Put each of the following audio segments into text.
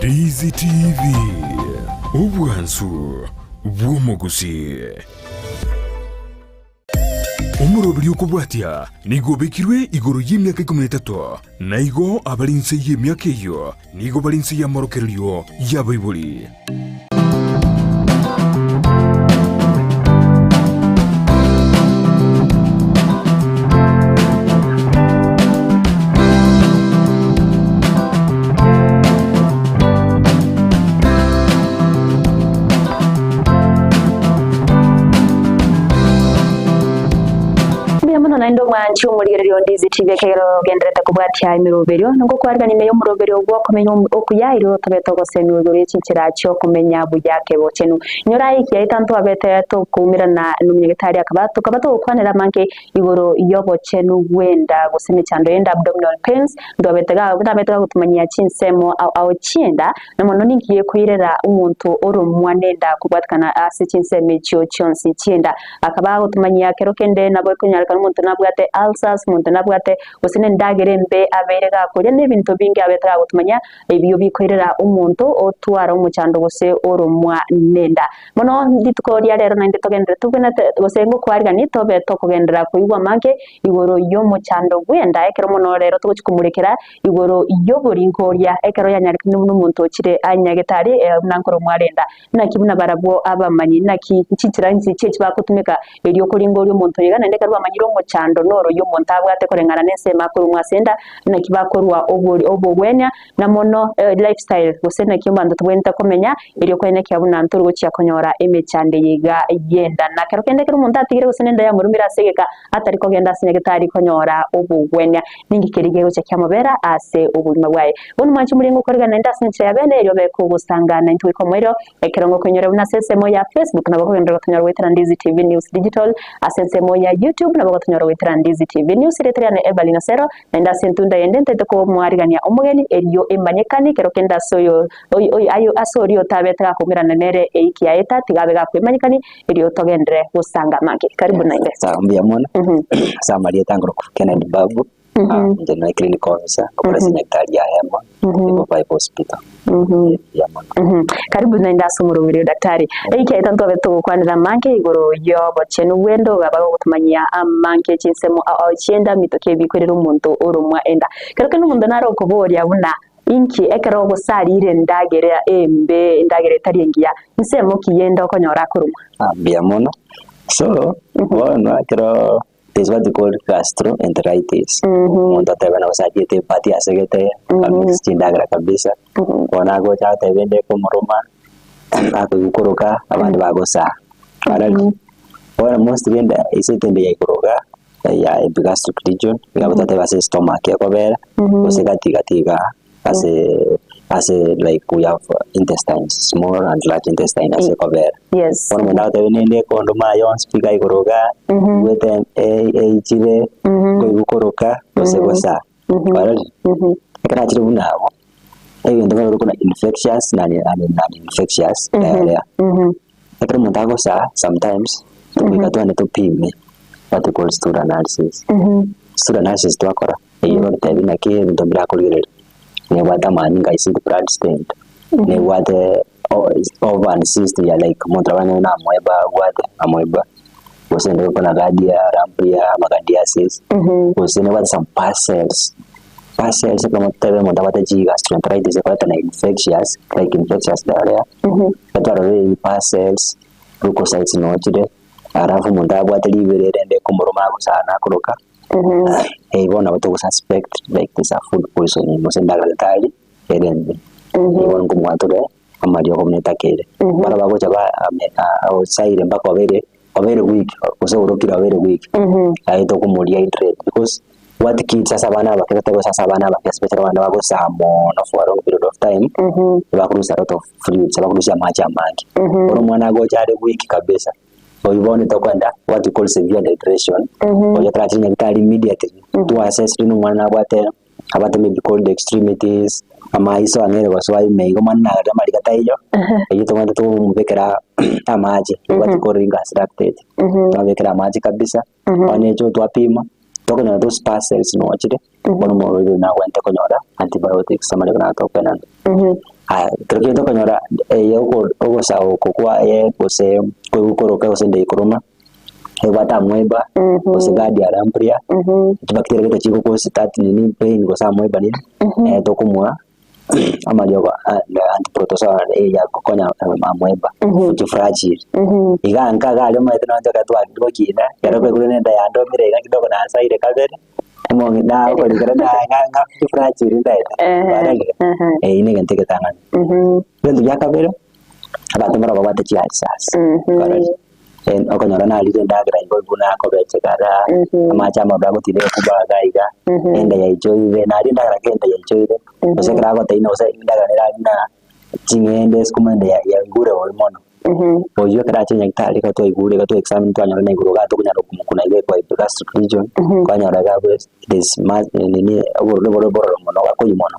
Ndizi TV, obwansu bw'omogusii. Omoroberi okobwatia nigo obekirwe igoro y'emiaka ikomi na etato, na igo abare inse y'emiaka eyio nigo bare inse y'amorokererio y'abaibori. Mbuya mono naende omwanchi omorigereria o Ndizi TV ekegera ogenderete kobwatia emeroberio. Nogokwarigania ime y'omoroberio bw'okomenya okuya erio tobe togosemigwa igoro ye chinchera chi'okomenya buya kebochenu. Inyora ekiya etanto twabete tokoumerana nomonyagetari akaba tokaba togokwanera amange igoro y'obochenu bw'enda gose emechando y'enda abdominal pains ntwabete ga nabete gagotumanyia chinsemo ao ao chi'enda na mono ninki gekoirera omonto ore omwana enda kobwatikana ase chinsemo echio chionsi chi'enda. Akaba agotumanyia kero kende nabo ekonyarekana omonto nabwate ulcers, omonto nabwate gose nendagera embe abeire gakoria na ebinto binge abete gagotumanyia ebio bikoirera omonto otwara omochando gose oromwa nenda. Bono rituko ria rero naende togenderere tobwenerete gose ngokwarigani tobe tokogenderera koigwa amange igoro y'omochando bw'enda ekero mono rero togochia komorekera igoro y'oboringoria ekero yanyarekanire buna omonto ochire anyagetari buna nkoromwa are enda. Naki buna barabwo abamanyi, naki chinchera inche echi bagotumeka erio koringoria omonto oyo iga, naende ekero bamanyire omochando noro oyio omonto abwate koreng'ana nensemo akoromwa ase enda, naki bakorwa obogwenia, na mono lifestyle gose naki abanto tobwenerete komenya erio koenekia buna ntori gochia konyora emechando eye iga y'enda. Na kero kende ekero omonto atigire gose nenda yamorumire ase egeka atari kogenda ase nyagetari konyora obogwenia, ninki keria gegochia kiamobera ase obogima bwaye. Bono mwanche morie ngokorigana naende ase enchera ya bene erio obe kogosangana intwe goika omoerio ekero ngokoinyora buna ase ensemo ya Facebook nabo okogenderera gotonyora goetera Ndizi TV News Digital, ase ensemo ya YouTube nabo ogotonyora goetera Ndizi TV News, erieta riane Evelyn Osero, Naende ase entunda yende ntaete komoarigania omogeni, erio emanyekanie ekero kende ase oyo oyo oyo ayo ase oria otabete gakoumerana nere eiki yaye ta, tiga abe gakwemanyekania, erio togenderere gosanga amange. Karibu naende. Sawa mbuya mono ase amarieta nkorokwa Kennedy Babu inche ne clinical officer ngokora ase nyagetari ya Hema Level 5 Hospital. Mbuya mono. Karibu naende ase omoroberio daktari. Eiki yaito ntwabe togokwanera amange igoro y'obochenu bw'enda oga bagogotumanyia amange chinsemo ao ao chi'enda mitoki ebikwerera omonto oromwa enda. Kero kende omonto nare okoboria buna inki ekero ogosarire endagera embe endagera etari engiya nsemo ki y'enda okonyora akoromwa? Mbuya mono. So bono ekero There's what we call gastroenteritis. Omonto otebe nabo achiete eparty asegete, akamix chindagera kabisa, bono agocha atebe ende ekomoroma, akoigukoroka, abande bagosaa. Arari, bono mostly ende ase ende ya igoro iga, ya epigastric region, iga totebe ase estomach ekobera, gose gati gati igaa. Ase ase like we have intestines, small and large intestine ase ekobera. Yes. Bono omonto agotebia nende ekondoma aye yonsi pi iga igoro igaa, igwete eichire, nkoigwa koroka, gose bosa. Kwarorire? Ekero achire buna abwo, ebinto buna buna infectious na non infectious diarrhea. Ekero omonto agosaa sometimes, goika twende topime what we call stool analysis. Stool analysis twakora. Eyio egotebia naki ebinto birakorigereria, nebwate amanyinga ase the blood stained, nebwate over and cyst ya like omonto nabo aranyore na amoeba abwate amoeba, gose ende buna giardia, lamblia, amagadiasis, gose nebwate some pus cells, pus cells ekero motebe omonto abwate chigastroenteritis ekoreta na infectious, like infectious diarrhea, etwarore pus cells, leukocytes noo chire, alafu omonto abwate riberera rende ekomoroma agosana akoroka. Eyi bono nabo togo suspect like there's a food poisoning gose endagera etari ere embe. Eyio bono nkomwatore tore amariogo buna etakeire. Bono bagocha ba osaire mpaka obeire obeire weak gose orokire obeire weak, aye tokomoria hydrate because what kids ase abana abake totebe ase abana abake especially abana bagosaa mono for a long period of time, bakorusia a lot of fluids, bakorusia amache amange. Bono omwana agocha are weak kabisa. Oyio bono tokoenda what we call severe dehydration, oyio otarachire nyagetari immediately, to assess rende omwana nabwate abwate maybe cold extremities, amaiso ang'eire gosoa ime igo omwana nare amariga taiyo, eyio tobwenerete tomobekera amache, what we call ringers lactate, twabekera amache kabisa, bono echo twapima, tokonyora those parcels nochire, bono omorwaire oyio nagwenerete konyora antibiotics amariga naro tokoenana. Aya, ekero kende okonyora eye oko ogosaga oko kwaye gose koigokoroka gose enda ekoroma, ebwate amoeba, gose giardia lamblia, chibacteria gete chigocause that nini pain gose amoeba nini, tokomoa amariogo antiprotozoa eye yagokonya amoeba, chiflagil. Iga nka iga aria omanyete nonye ekero twagenda gokina, ekero kwaigure na enda yandomire iga kidogo nasaire kabere, omong'ina agokorikera ng'a chiflagil ntaete, kwarorire? Eyio na egento egetang'ani. Egento gia kabere, abanto mbaro babwate chiulcers, kwarorire? Okonyora narire endagera igo buna akobechekara, amache amabe agotira ekuba iga iga, enda yaichoire, naria endagera kera enda yaichoire, gose ekero agoteina gose endagera nere aria buna ching'ende esukuma enda ya yaigure bobe mono. Oyio ekero achire nyagetari iga twaigure iga twa examine twanyora na igoro iga tokonyara komokuna iga ekwa epigastric region, twanyora iga abwe this ma nini obororo bore bororo mono gakoyia mono.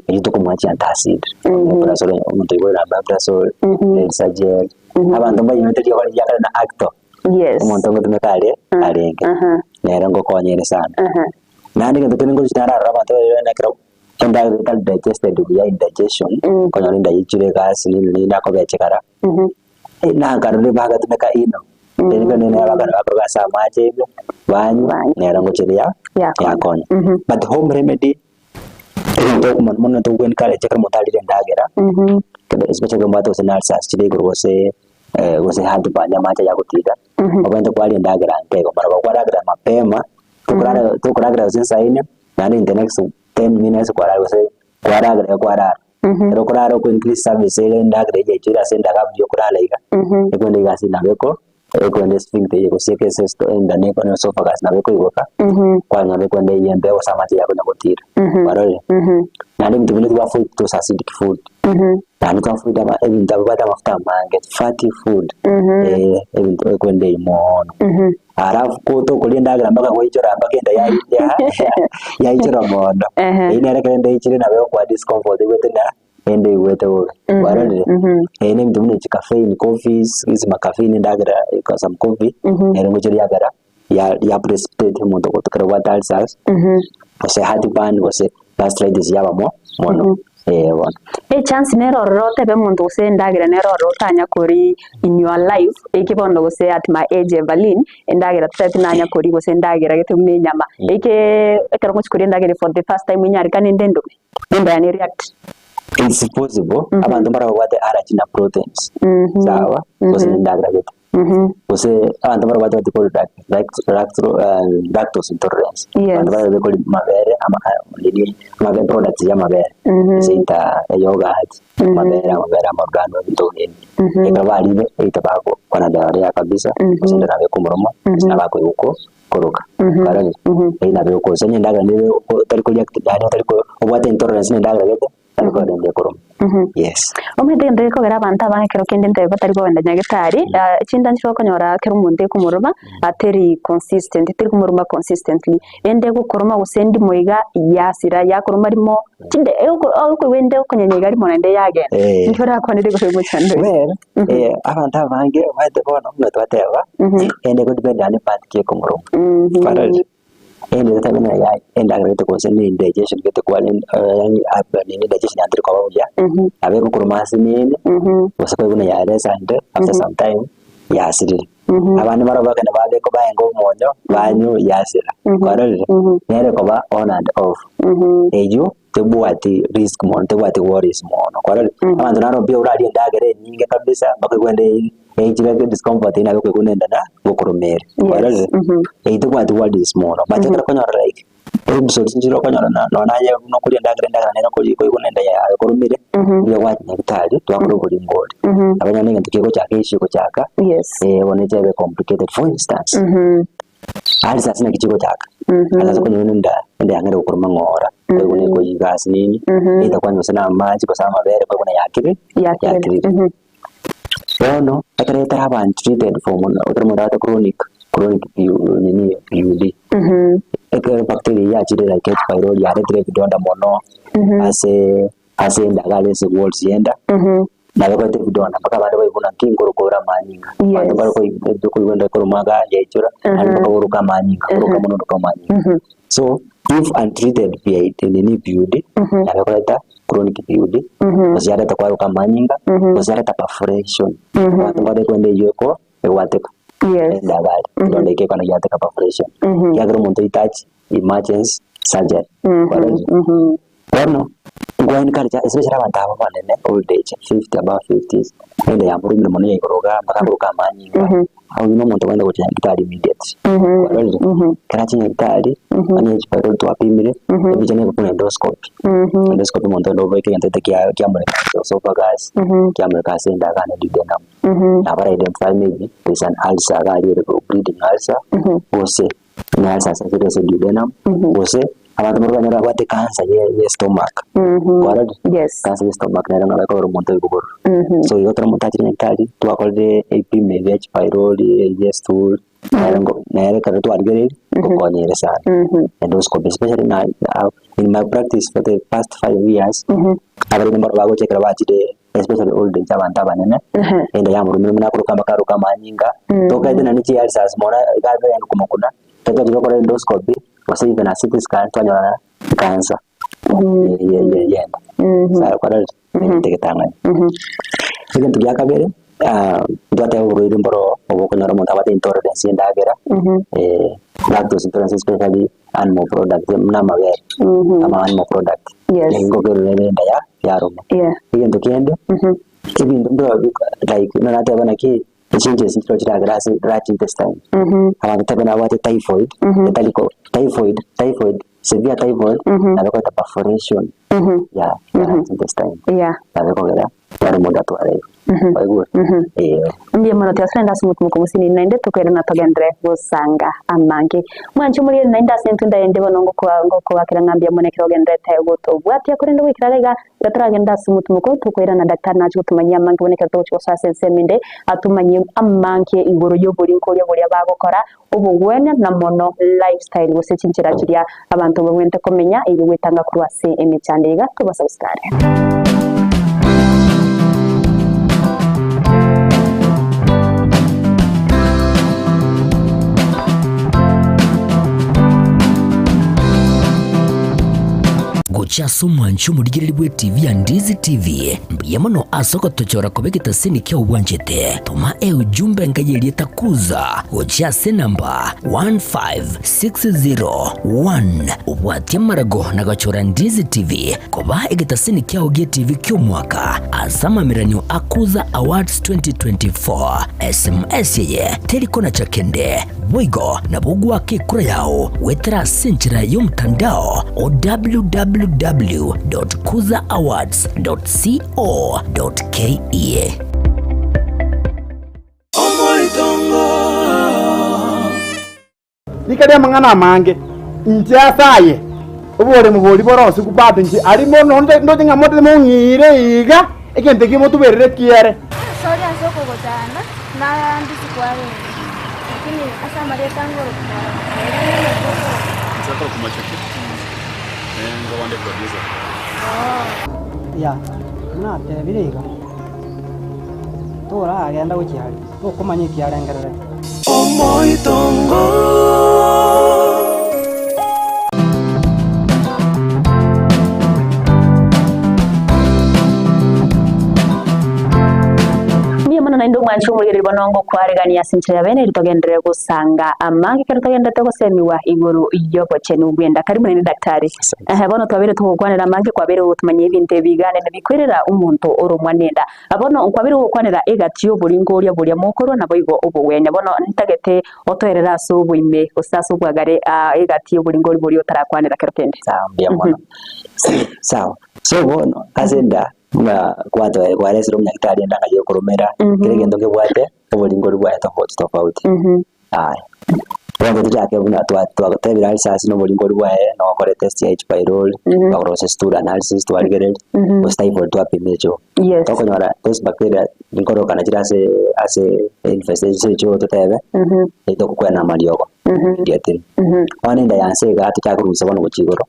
Erio tokomoa chiantacid, omeprazole omonto oigure omeprazole, lensagel. Abanto mbayinyete riogo riria kare na acto, Yes. omonto ngotumeka are arenge, Aha. nere ngokonya ere sana. Aha. Naende egento kende ngochi nararora abanto bare ekero endagera etari digested buya indigestion, okonyora enda yaichire egasi nini nini akobechekara, nakarorire bagatumeka eno, eno nere abageni bakoroka ase amache ime, banywa, nere ngochia ya Yakonya. yakonya. But home remedy. Egento mono mono togo encourage ekero omonto arire endagera, kebe especially ekero obwate gose na ulcers chire igoro gose gose heartburn amache aya agotiga, obwenerete kwaria endagera nke igo barabwo kwaragera mapema, tokorara tokoragera gose nsa ine, naende in the next 10 minutes kwarara gose kwaragera iga kwarara. Ekero okorara oko increase service ere endagera eywo yaichoire ase endagera buya okorara iga, ekwenda iga ase nabo eko. Ekwenda esphincter eye gose eke ase enda na esophagus nabo ekoigoka, kwanyora ekwenda eye embe gose amache yakonya gotira, kwarorire? Naende ebinto binde twa avoid those acidic food, naende twa avoid ama ebinto bibwate amafuta amange, fatty food, eh, ebinto ekwenda eywo moono. Alafu ko tokoria endagera mpaka goichora mpaka enda yai yaichora mono, eywo nere ekero enda eichire nabo egokoa discomfort oigwete ng'a. ende igwete bobe. Kwarorire? Eye nebinto buna echi caffeine, coffees, ase macaffeine endagera eka some coffee, nere ngocha riagera ya ya precipitate omonto ekero obwate ulcers, gose heartburn, gose gastritis yaba mo mono, eh bono. Echance nere ororo otebe omonto gose endagera nere ororo otanya koria in your life, eke bono gose at my age Everlyne, endagera totagete nanya koria gose endagera gete buna enyama, eke ekero ngochia koria endagera for the first time enyarekane inde ndobe. Enda yane react. It's possible abanto mbare babwate allergy na proteins sawa gose na endagera gete gose abanto mbare babwate what called lactose intolerance abanto mbare bakoria mabere ama nini amabe products ya amabere gose ita eyogurt amabere amabere amaruranu ebinto buna ebi ekero barire egento bagokwana diarrhea kabisa gose enda nabo ekomoroma gose nabo akoigwa ko. koroka kwarorire eywo nabo egokosa onye endagera nere otari koria yaani otari ko obwate intolerance na endagera gete nabo ekorenta ekoroma yes. Omanyete egento gekogera abanto abange ekero kende ntabe batari kogenda nyagetari, chinda nchire okonyora ekero omonto ekomoroma atari consistent, teri komoroma consistently, ende egokoroma gose ndimo iga yasira yakoroma rimo chinde okoigwa ende okonyenya iga rimo naende yagenda, ninki orakwanere igoro yomochando oyo? Well, abanto abange omanyete bono buna twateba, ende egodepend naende part ki ekomoroma. Kwarorire? Ende totabe ng'a yaya endagera gete gose na indigestion gete kware yaani nini digestion yabo teri koba buya, nabo egokoroma ase nini, gose koigwa buna yaresande after some time yasirire. Abande barabwo bakagenda babeka baenga omonyo, banywa yasira. Kwarorire? Nere ekoba on and off. Eywo tebwati risk mono, tebwati worries mono. Kwarorire? Abanto naro mbuya orarie endagera enyinge kabisa mpaka oigwe ende eichire discomfort eywo nabo okoigwa nenda na ngokoroma ere. Kwarorire? Eywo tebwati worries mono. But ekero okonyora like episodes nchire okonyora na nonye naye buna okoria endagera endagera nere okoria koigwa nenda yaye ekoromire, mbuya gwachia nyagetari twakora oboringori. Nabo onye na egento kegochaka issue egochaka, bono eche ebe complicated. For instance, ulcers naki chigochaka, ulcers okonyora buna enda enda yang'eire gokoroma ng'ora, koigwa na ekoyiga ase nini, either kwanywa gose na amache gose amabere koigwa buna yakire yakirire. Bono ekero etaraba untreated for mono ekero omonto abwate chronic chronic PU nini PUD, ekero bacteria eywo yachire like H pylori yaretire evidonda mono ase ase enda iga aria ase walls ya enda, nabo ekoreta evidonda mpaka abande baigwe buna nki nkorokora amanyinga, abanto mbare koigwa enda ekoroma iga yaichora, naende mpaka boroke amanyinga, boroke mono oroke amanyinga. So if untreated PID nini PUD, nabo ekoreta. chronic PUD, gose yareta kwaroka amanyinga, gose yareta perforation. Abanto mbare kwenda eywo eko egwateka. Enda iga aria, ekeronda eke ekero giateka perforation. Ekiagera omonto oitachi emergency surgery. Kwarorire? Bono, nkwa encourage especially abanto aba abanene old age, 50 above fifties, enda yamorumire mono ya igoro igaa mpaka akoroka amanyinga, oywo na omonto ogenda gochia nyagetari immediately. Kwarorire? Ekero achia nyagetari, onye chiparo twapimire, ebicha nigo buna endoscopy. Endoscopy omonto onde obeke egento gete kia kiamoreka ase esophagus, kiamoreka ase enda igaa na duodenum. Nabo ara identify maybe there is an ulcer iga aria ere bleeding ulcer, gose ne ulcer ase ase duodenum, gose abanto mbare okonyora babwate cancer ye ye stomach. Kwarorire? Yes. Cancer ye stomach nero nabo ekogera omonto oigwe bororo. So igo ekero omonto achire nyagetari, twakorire ebipimo ebi bia chipylori, ebia stool, nere nko nere ekero twarigereiri, ngokonya ere sana. Endoscopy especially na in my practice for the past 5 years, abarwaire mbaro bagocha ekero bachire especially old age abanto abanene, enda yamorumire buna akoroka mpaka aroke amanyinga, tokaete naende chi ulcers mono iga abe komokuna, ekero twachire gokora endoscopy, gose even a CT scan twanyora cancer ye ye yenda. Sawa kwarorire? Egento egetang'ani. Egento gia kabere, ntwateba oborwaire mboro obo okonyora omonto abwate intolerance ya endagera, lactose intolerance especially animal product buna amabere, ama animal product, nigo ekorera enda ya yaroma. Egento kende, ebinto mbiro like buna nateba naki echanges nchiro chiragere ase large intestine, abanto tebe nabwate typhoid, etari ko typhoid typhoid severe typhoid, nabo ekoeta perforation ya large intestine, nabo ekogera ekero omonto atware igo, kwaigure? Eeh. Mbuya mono tiga torende ase omotumo kobosini naende tokoirana togenderere gosanga amange. Mwanche omorigereria naende ase intwe ndaende bono ngokoa ngokoakera ng'a mbuya mono ekero ogendererete gotobwatia korende goikera iga iga tiga toragende ase omotumo tokoirana daktari nache gotomanyia amange bono ekero togochia gosoa ase ensemo ende atomanyie amange igoro y'oborinko oria boria bagokora obogwenia na mono lifestyle gose chinchera chiria abanto babwenerete komenya erio gwetanga korwa ase emechando iga tobasubscribe. Gochia ase omwancho omorigereria bw'etibi ya Ndizi TV, mbuya mono ase ogotochora koba egetaseni kia obwanchete. Toma eujumbe enka y'erieta Kuza gochia ase enamba 15601 obwatie amarago na gochora Ndizi TV koba egetaseni kiao gi'etibi ki'omwaka ase amameranio a Kuza Awards 2024. SMS eye teri konacha kende, boigo nabo ogoaka ekura yao goetera ase enchera y'omotandao o www.kuzaawards.co.ke. Rika ri'amang'ana amange, inche ase aye, oboremo boria borosigwe bado inche aria mono ndoche ng'a mote mong'ire iga, egento ekio motuberere kiere. Asore ase okogochana nandisi kwarenge, lakini ase amarieta ngorokia Inche nkorokwa Macheke, nkobande producer. Ya, buna atebire iga, toragenda gochia aria, tokomanya eki arengererete. Omoitongo. Mbuya mono naende omwanchi omorigereria bono ngokwaregania ase enchera ya bene eri togenderere gosanga amange ekero togenderete gosemiwa igoro y'obochenu bw'enda. Karibu naende daktari. Ehe bono twabeire togokwanera amange kwabeire ogotumanyia ebinto ebi iga naende bikwerera omonto ore omwana enda. Bono nkwabeire ogokwanera egati y'oboringo oria boria mokorwa naboigo obogwenia. Bono ntagete otoerere ase oboime gose ase obwagare egati y'oboringo oria boria otarakwanera kero kende. Sawa mbuya mono. Sawa, so bono ase enda buna kwatoe kwaresire omonyagitari enda ng'a yokoromera, kera egento nkebwate oboringo oria bwaye tofauti tofauti. Aya, bono tochake buna twa twatebire ulcers na oboringo oria bwaye nogokora etest ya H pylori, twakora stool analysis twarigereria, gose typhoid twapima echoo. Tokonyora those bacteria nkorokana chire ase ase infestation echoo totebe, etokokwena amariogo rietiri. Bono enda ya nse iga tochake korusia bono gochia igoro,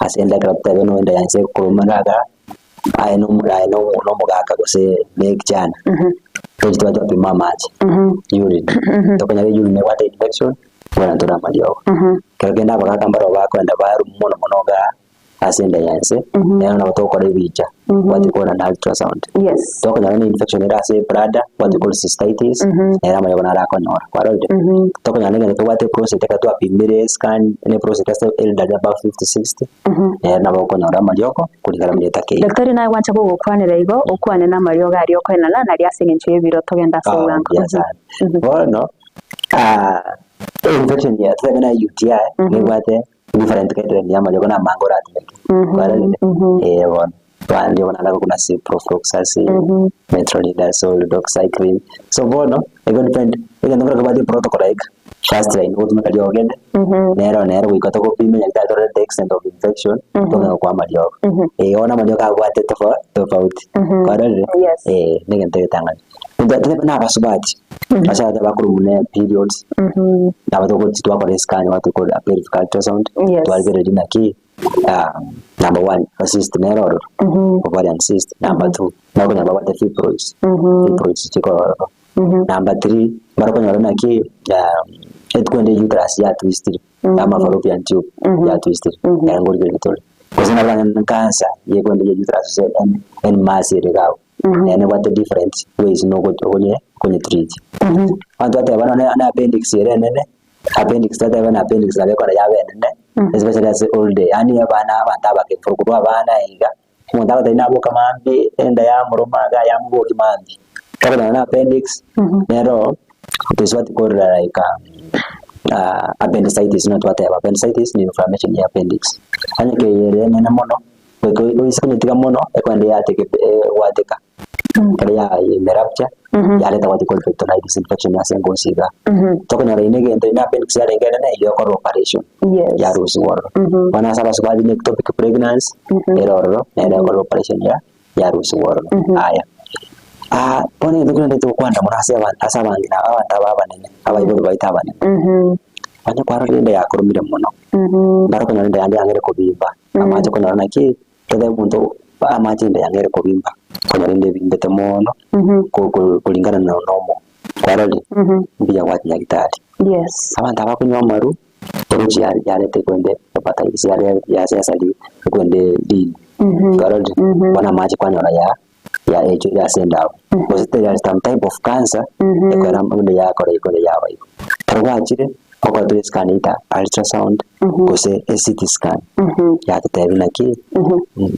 ase enda ekero totebe no enda ya nse ekoromana iga, aye na omo aye na omogaka gose na ekichana, tochi twacha twapima amache, urine, tokonyora urine ebwate infection, bono tore amariogo. Ekero kende abagaka mbarobwo bakoenda barumwa mono mono igaa. Ase enda ya inse, nero nabo togokora ebicha, what we call an ultrasound. Yes. Tokonyora ne infection ere ase bladder, what we call cystitis, nere amariogo naro akonyora, kwarorire? Tokonyora na egento tobwate prostate ekero twapimire scan ne prostate ase elderly above 50, 60, nere nabo okonyora amariogo korigara buna etakeire. Daktari naye gwancha gogokwanera igo, okwane namariogo aria okoenana naria ase eng'encho y'ebiro togende ase Ah, obwango. mbuya sana. Bono, infection ya totabe na UTI, nebwate different guideline ya amariogo na amange oratumeke. Kwarorire? Eh bono. Twande bono naende buna ciprofloxacin, metronidazole, doxycycline. So bono, ego depend, egento nkere kobwate protocol like first line gotumeka riogo gete, nero nero goika togopima nyagetari torore the extent of infection, togende gokoa amariogo. Eh bono amariogo abwate tofa tofauti. Kwarorire? Yes. Eh, na egento egetang'ani. Na abasubati, ase abanto bakorwa buna periods, nabo togochi twakora escan what we call a pelvic ultrasound, Yes. twarigereria naki number one a cyst nere ororo, ovarian cyst, number two nabo okonyora babwate fibroids, fibroids chikoro ororo, number three mbare okonyora naki ekwende uterus yatwistire, ama fallopian tube yatwistire, nere nkorigereria tore. Gose nabo oranyore cancer ya ekwende ya uterus gose any mass ere iga abwo. Naende nebwate different ways na okonye okonye treat. Abanto bateba nonye na appendix ere enene, appendix twateba na appendix nabo ekora yaba enene, especially ase old age yaani abana abanto abake korwa abana iga, omonto agoteba naboka mambia enda yamoroma iga yamobokia mambia. Tokonyora na appendix, nero it is what called like appendicitis buna twateba, appendicitis ni inflammation ya appendix. Onye keye ere enene mono. Goika oise konyetiga mono, ekwende yateke gwateka, ekero yaye rupture, yareta what you call peritonitis infection ase engosi igaa. Tokonyora eye negento ime appendix yarenge enene, eywo ekorwa operation, yarusiwa ororo. Bono ase abasubati na ectopic pregnancy, ere ororo, nere ekorwa operation ya yarusiwa ororo. Aya, bono egento kende togokwana mono ase aba ase abang'ina abanto aba abanene, abaibori baito abanene, onye kwarorire enda yakoromire mono, mbare okonyora enda yande yang'eire kobimba. Amache konyora naki, totebe omonto amache enda yang'eire kobimba, konyora enda ebimbete mono, ko- ko- koringana na nomo, kwarorire? Mbuya gwachia nyagetari. Yes. Abanto aba bakonywa amaru, orochi ya- yareta ekwende hepatitis yare yasesari ekwende rini, kwarorire? Bono amache kwanyora ya ya echire ase enda abwo. Gose there is some type of cancer, ekero ende yakora ekore yaba igo. Ekero gwachire, ogokora tore scan either ultrasound, gose e CT scan, yatotebia naki,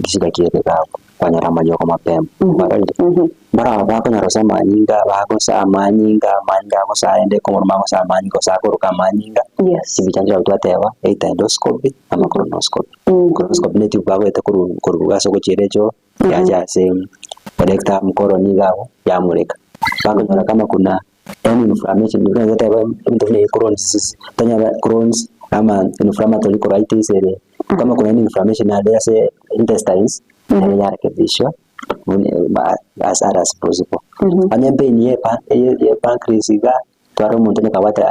shida ki ere iga abwo, kwanyora amariogo mapema, kwarorire? Mbaro aba bakonyora gose amanyinga, bagosa amanyinga, amanyinga agosa aende ekomoroma agosa amanyinga gose akoroka amanyinga, Yes. chibicha nchirochio twateba, either endoscopy ama colonoscopy. Colonoscopy ne etube bagoeta korwa korwa ase ogochiera echoo. Yacha ase rectum, colon iga abwo, yamureka. Bakonyora kama kuna any inflammation, buna goteba ebinto buna Crohn's disease, tonyora Crohn's ama inflammatory colitis ere, kama kuna any inflammation ande ase intestines, nero yarekebishwa buna as early as possible. Onye pain ye epa ye pancreas iga. Tware omonto onye kabwate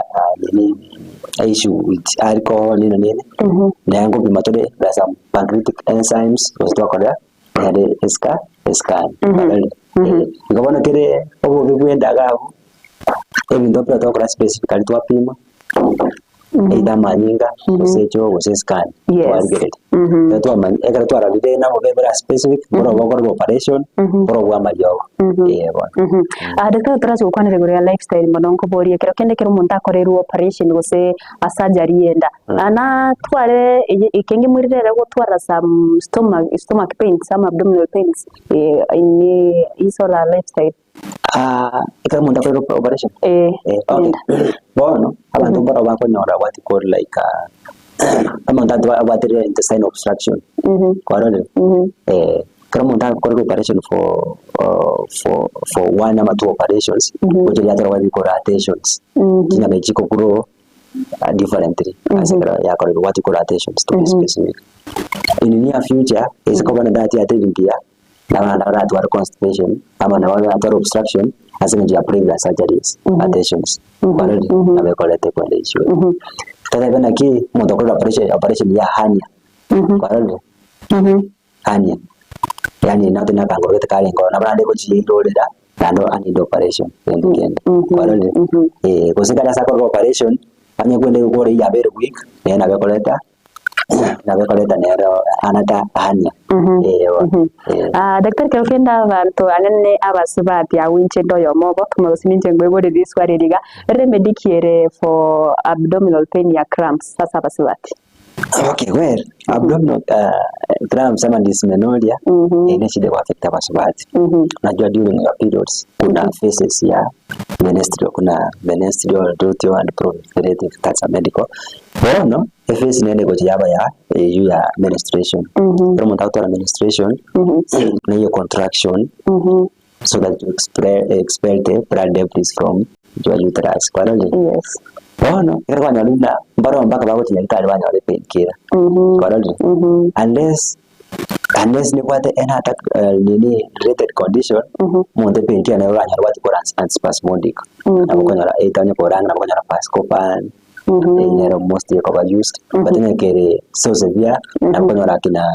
nini issue with alcohol nini na nini, naye nkopima tore there are some pancreatic enzymes gose twakorera nere esca escan Igo bono kere obobe bwa endaga abwo, ebinto mpaka twakora specifically twapima. Either amanyinga, gose echoo, gose escan, Yes. twarigereria. Ekero twamanya ekero twarorire nabo bera specific, boro bokorwa operation, boro bwa amariogo, eh bono. Ah, daktari torache gokwanera igoro ya lifestyle mono nkoborie ekero kende ekero omonto akorerwe operation gose a surgery enda, natware eye ekenge moirire ere gotwara some stomach stomach pains ama abdominal pains in his or her lifestyle. Ekero omonto akorire operation? Eh, Eh, okay. enda. Bono, abanto mbaro bakonyora what you call like omonto abwate intestinal obstruction, kwarorire? Ekero omonto akorire operation for for for one ama two operations, gochia riatera what you call adhesions, chinyama echi chiko grow differently ase ekero yakorerwe what you call adhesions to be specific. In the near future, ase koba naende atiate ebinto Nabo naende baratware constipation amo nabo baratware obstruction ase eng'encho ya previous surgeries, adhesions, kwarorire? Nabo ekoreta ekwenda issue eye. Totebe naki omonto okorire operation operation ya hernia, kwarorire? Hernia, yaani note na akangoro gete karenge ororo, nabo naende egochia yairorera naende a need operation gento kende, kwarorire? Eh, gose ekero ase akorire operation, onye kwende egokora eyio yabeire weak, nere nabo ekoreta. Nabo ekoreta nero another hernia. Eh bono, eh. Ah, daktari kero kende abanto anene abasubati agwo inche inde oyomo obo, tomanya gose ninche nkoiboreria riswali eri iga, remedy ki ere for abdominal pain ya cramps ase abasubati? Okay, well, abdominal cramps ama dysmenorrhea eye ne eshida ego affect abasubati. Unajua during your periods kuna phases ya menstrual, kuna menstrual, luteal and proliferative, that's a medical. Bono, ephase nere egocha yaba ya eywo ya menstruation. Ekero omonto agotwara menstruation, na eye contraction so that to expel the blood debris from your uterus. Kwarorire? Yes. Bono, ekero kwanyorire buna mbaroo mpaka bagochi nyagetari banyora epain killer. Kwarorire? Unless unless nebwate any other nini related condition, omonto epain killer nabo oranyore gwati kora antispasmodic. Nabo okonyora either onye koranga nabo okonyora pascopan, eyio nero mostly ekoba used, but onye kere so severe, nabo okonyora kina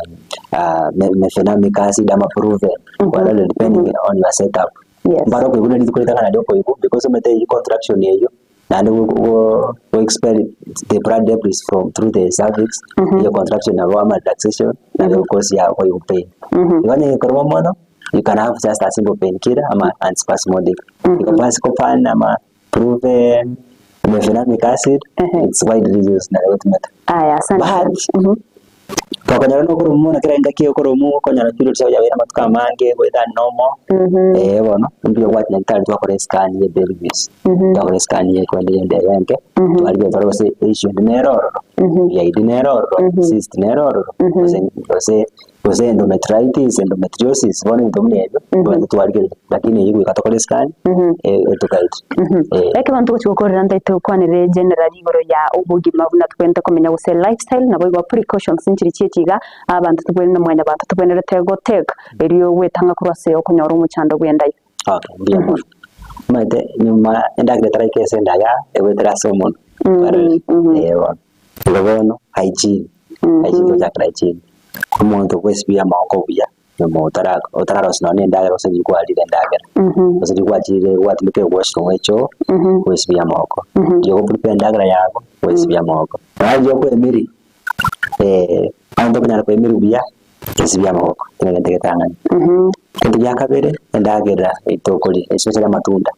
mefenamic acid ama proven, kwarorire depending on your set up. Yes. Mbaro okoigwa buna rituko ritang'ani nario okoigwa because omanyete eywo contraction eywo naende go go go expel the blood debris from through the cervix, eyo contraction nabo ama relaxation nabo egokosia ya okoigwa pain. Igo onye gekorwa mono, you can have just a simple pain killer ama antispasmodic. Igo pascopan ama proven, mefenamic acid, it's widely used nabo egotumeka. Aya, asante. But, Tokonyora nokoromwa mono kera engaki okoromwa okonyora period chiago chiabeire amatuko amange goeta normal, eh bono mbuya gwachia nyagetari twakora escan ya pelvis, twakora escan ya ekwenda eyende eye enke, twarigereria twarora gose issue ende nere ororo, PID nere ororo, cyst nere ororo, gose gose gose endometritis, endometriosis, bono ebinto buna ebio, tobwenerete twarigereria, lakini eywo goika tokore escan, etuguide eh. Ekero abanto gochia gokorera ntaete gokwanere generally igoro ya obogima buna tobwenerete komenya gose lifestyle naboigo precautions nchiri chiachi iga abanto tobwenerete mwanyabanto tobwenerete go take erio gwetanga korwa ase okonyora omochando bw'endai. Okay, mbuya mono. Omanyete nyuma endagera etaraika ase enda igaa, egoetera ase omonwe, kwarorire? Eh bono. Igo bono, hygiene, hygiene togochakera hygiene. Omonto bwesibia amagoko buya, nyuma otara otararosia nonye na endagera gose riria kwarire endagera, gose riria gwachire gwatumeka ewashroom echoo, gwesibia amagoko. Riria ogo prepare endagera yago, gwesibia amagoko. Naende riria okoemeria, abanto okonyara koemeria buya, esibia amagoko, ekio negento egetang'ani. Egento gia kabere, endagera eye tokoria, especially amatunda,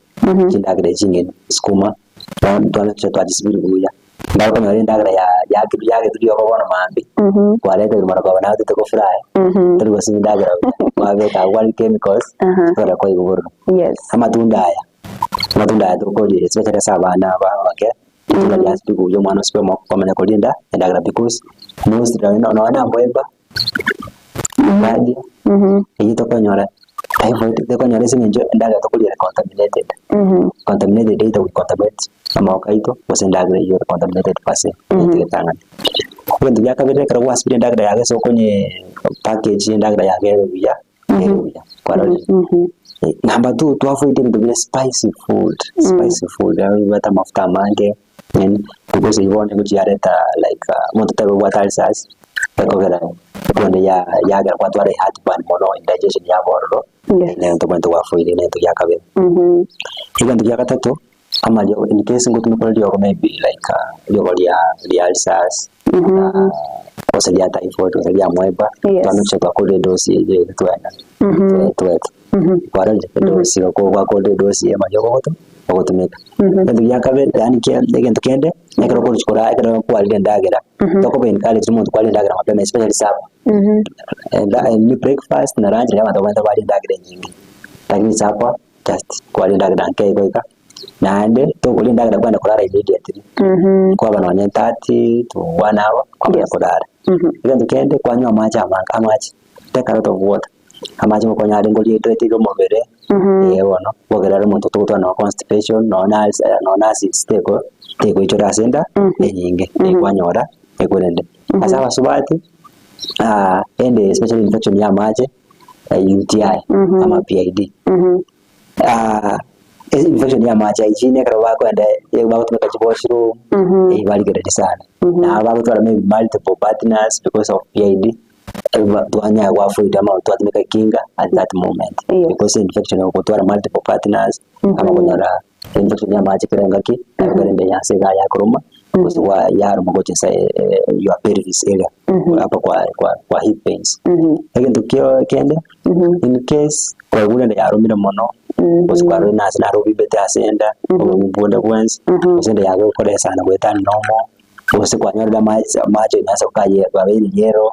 chindagera echi chingeni, sukuma, bono twamake sure twachisibirie buya. Mbare okonyora endagera ya yakerwa yagetwa riogo bono mambia, kwareterwa marogoba naye otagete gofurahi, tori gosiba endagera buya, kwabeka abwo kwari chemicals, chikogera kwaigwa bororo. Yes. Amatunda aya, amatunda aya tokoria especially ase abana aba abake, ritunda riasibigwe buya omwana osibe omoko kwamanya koria enda endagera because most nonye nonye na amoeba, badia, eywo tokonyora typhoid tokonyora ase eng'encho endagera tokoria ere contaminated, contaminated either we contaminate amagoko aito gose endagera eywo ere contaminated per se egento getang'ani. Egento gia kabere ekero gwasibire endagera yago ase okonye package endagera yago ebe buya, ere buya kwarorire. Number two twa avoid ebinto bire spicy food, spicy food ebibwate amafuta amange. Because eywo bono egochia yareta like omonto tari obwate ulcers, ekogera ekonde ya yagera kwatwara eheartburn mono indigestion yaba ororo, negento obwenerete gwafoiria negento gia kabere. Egento gia gatato, amariogo in case ngotumeka ore riogo maybe like riogo ria ria ulcers, gose ria typhoid gose ria amoeba, twamake sure twakorire edosi eywo eye twena twete. Kwarorire edosi oko gwakorire edosi ya amariogo ogotu ogotumeka. Egento gia kabere yaani kia egento kende, ekero okorusia kora ekero kwarire endagera, tokoba encouraged omonto kwaria endagera mapema especially supper. Enda ni breakfast na lunch nigo abanto babwenerete barie endagera enyinge, lakini supper just kwaria endagera nke igo iga, naende tokoria endagera kwenda korara immediately, kwaba nonye 30 to one hour kwamanya korara. Egento kende kwanywa amache amange amache, take a lot of water. Amache ngokonya arenge oria hydrate omobere, eh bono, bogera ere omonto togotwara nonye constipation, nonye na ulcer, nonye na acids teko tegoichora ase enda enyinge, ekwanyora ekorende. Ase abasubati, ende especially infection ya amache, UTI ama PID, infection ya amache hygiene ekero bakoenda bagotumeka chi washroom, barigereria sana. Na bagotwara maybe multiple partners because of PID. Twanyara go avoid ama twatumeka ekinga at that moment because infection ogotwara multiple partners ama konyora infection ya amache kera engaki nabo kere ende ase iga yakoroma. Gose gwa yaroma gocha ase your pelvis area apa kwa kwa kwa hip pains. Egento kio kende in case kwaigure enda yaromire mono gose kwarorire na ase naro obimbete ase enda obobe bonde bwensi gose enda yago ekoresana goetania nomo gose kwanyorire amache amache ime ase okaye kwabeire yellow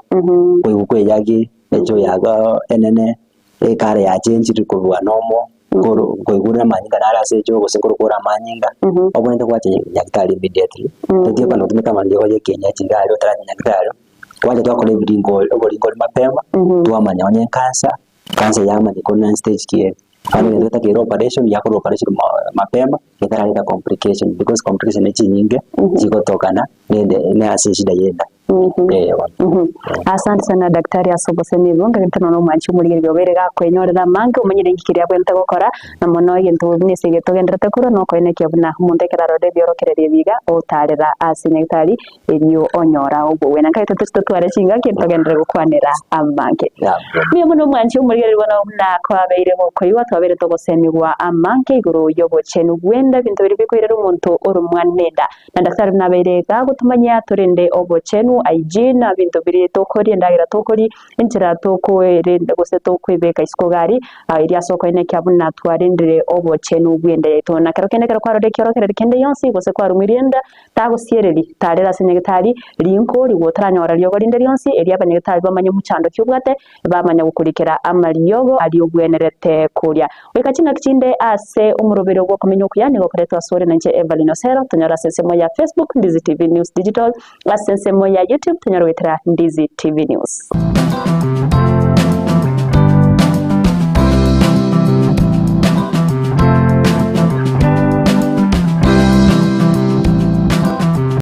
koigwa kweyagi echo yago enene Ekara yachenchire korwa nomo, koro koigure amanyinga nare ase echoo gose korwa kore amanyinga, obwenerete gwacha nyagetari immediately. Totiga kogenda gotumeka amariogo ya ekienyeji iga aria otaracha nyagetari, kwancha twakora ebiringo oboringori mapema, twamanya onye ekansa, kansa yamanya korwa na stage ki ere. Bono egento getakeire operation, yakorwa operation mapema, etarareta complication because complication ne chinyinge, chigotokana nende na ase eshida ya enda. Eh, bono. Asante sana daktari ase obosemi obo, ngagete nonya omwanchi omorigereria obeire gakwenyorera amange omanyire inki keria abwenerete gokora, na mono egento buna ase egento ogendererete korwa nokoenekia buna omonto ekero arorire ebiorokererio ebi iga otarera ase nyagetari erio onyora obogwena. Nkagete tochi totware chingaki togenderere gokwanera amange. Mbuya mono omwanchi omorigereria bono buna kwabeire gokoigwa twabeire togosemigwa amange igoro y'obochenu bw'enda ebinto biria bikoirera omonto ore omwana enda. Na Daktari buna abeire iga gotomanyia torende obochenu, hygiene, ebinto biria tokoria, endagera tokoria, enchera tokoerenda gose tokoebeka isiko iga aria, erio ase okoenekia buna twarendire obochenu bw'enda yaito. Na kero kende ekero kwarorire ekiorokererio kende gionsi gose kwarumirie enda, tagosiereri, tarera ase nyagetari, rinko rigwo otaranyora riogo rinde rionsi, erio abanyagetari bamanye omochando ki obwate, bamanya gokorikera amariogo aria ogwenerete koria. Goika chingaki chinde ase omoroberi bw'okomenya okuya nigo okoretwa asore nainche Evelyn Osero, tonyore ase ensemo ya Facebook Ndizi TV News Digital, ase ensemo ya YouTube tonyore goetera Ndizi TV News.